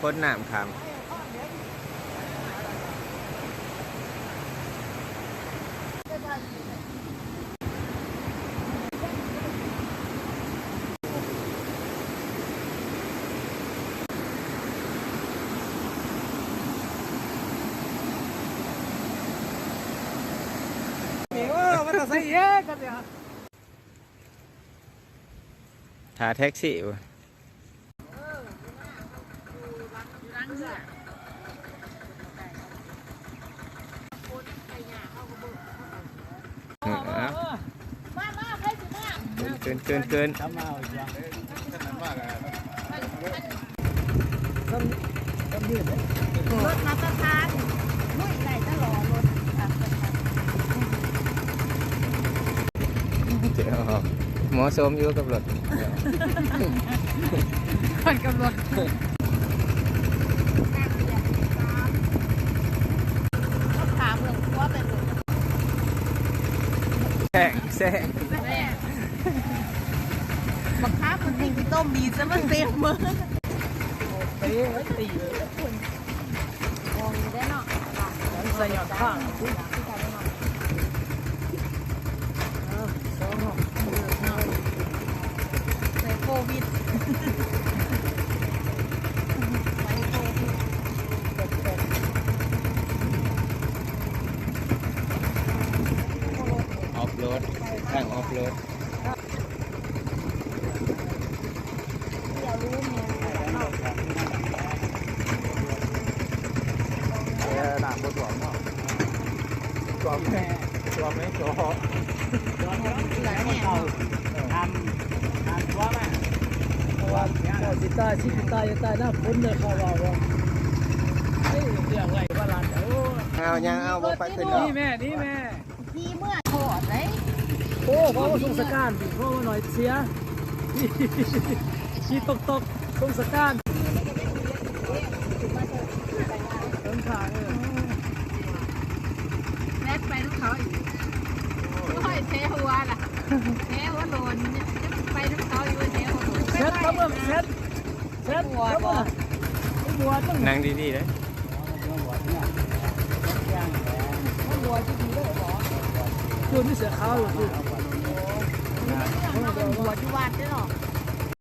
ຄົນນ້ຳຂ້າມ. ຖ້າແທັກຊີບໍ່? ເອີ ມາ ມາ ໃຜຊິມາ? ເກີນ ເກີນ ເກີນ ເກີນ. ລົດມາດຕະຖານ ລຸຍໄດ້ຕະຫຼອດ ລົດ ເໝາະສົມຢູ່ກັບລົດ ກັນກັບລົດ. ແຊງ ແຊງ ບັກຄາບມັນຕິດຂີ້ຕົມດີຊະ ມັນເຕັມມື. ເຕະ ຕີ ໂອ້ຍ ໄດ້ເນາະ ໃສ່ຍອດຂ້າງ ເອີ ໃສ່ໂຄວິດ ໃສ່ໂຄວິດ. ອອຟໂຣດ ທາງອອຟໂຣດ. ເອີ ນ້ຳບໍ່ຖ້ວມເນາະ ຖ້ວມແນ່ ຖ້ວມໃນຈໍ ຖ້ວມເຮືອນເກົ່າ ທຳ ທຳຕົວມາ ເພາະວ່າເຈົ້າຊິຕາຍ ຊິຕາຍ ຕາຍນ້ຳຝົນເດີ ເຂົາວ່າ ເອີ ເລື່ອງໄຫຼວ່າຫຼານ ໂອ້ ເອົາ ຍ່າງເອົາ ບໍ່ໄປຂຶ້ນດອກ ນີ້ແມ່ ນີ້ແມ່. ຂີ່ເມືອໂຄດເດ້ ໂອ້ ເພາະວ່າສົງສະການ ເພາະວ່າໜ້ອຍເສຍ ຂີ່ຕົກໆ ສົງສະການ ເອີ ແຊດໄປນຳເຂົາອີກ ໂອ້ຍ ແທ້ຫົວລະ ແທ້ຫົວໂຫຼນ ໄປນຳເຂົາຢູ່ ແທ້ຫົວໂຫຼນ ແຊດ ເບິ່ງແຊດ. ແຊດ ຫົວບໍ່ ຫົວ ນັ່ງດີໆເດ້ ຫົວ ຊິດີເດ້ບໍ່ ຢູ່ໃນເສື້ອຂາວຢູ່ ຫົວຢູ່ວັດເດ້ເນາະ.